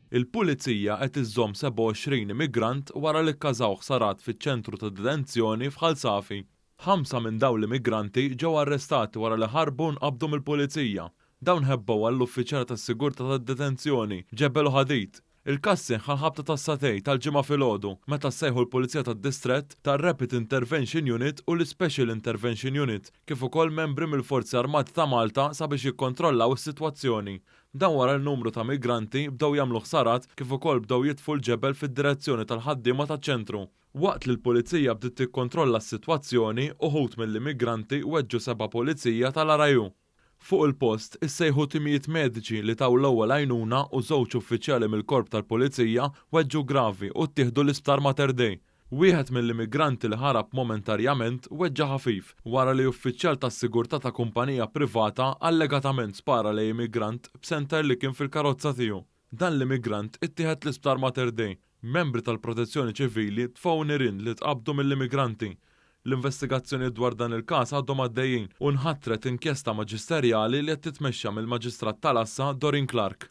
Il-Pulizija qed iżżomm 27 immigrant wara li kkażaw ħsarat fiċ-ċentru ta' detenzjoni f'Ħal Safi. Ħamsa minn dawn l-immigranti ġew arrestati wara li ħarbu u nqabdu mill-Pulizija. Dawn ħebbew għall-uffiċjali tas-sigurtà tad-detenzjoni b'ġebel u ħadid. Il-każ seħħ għall-ħabta tas-sagħtejn tal-Ġimgħa filgħodu meta ssejħu l-Pulizija tad-Distrett tar-Rapid Intervention Unit u l-Ispecial Intervention Unit kif ukoll membri mill-Forzi Armati ta' Malta sabiex jikkontrollaw is-sitwazzjoni. Dan wara li numru ta' migranti bdew jagħmlu ħsarat kif ukoll bdew jitfu l-ġebel fid-direzzjoni tal-ħaddiema taċ-ċentru. Waqt li l-Pulizija bdiet tikkontrolla s-sitwazzjoni, uħud mill-immigranti weġġu seba' Pulizija tal-RIU. Fuq il-post issejħu timijiet mediċi li taw l-ewwel għajnuna u żewġ uffiċjali mill-Korp tal-Pulizija weġġu gravi u ttieħdu l-Isptar Mater Dei. Wieħed mill-immigranti li ħarab momentarjament weġġa' ħafif wara li uffiċjal tas-sigurtà ta' kumpanija privata allegatament spara lejn immigrant b'senter li kien fil-karozza tiegħu. Dan l-immigrant ittieħed l-Isptar Mater Dei. Membri tal-Protezzjoni Ċivili tfgħu nirien li tqabbdu mill-immigranti. L-investigazzjonijiet dwar dan il-każ għadhom għaddejjin u nħatret inkjesta maġisterjali li qed titmexxa mill-Maġistrat tal-Għassa Doreen Clarke.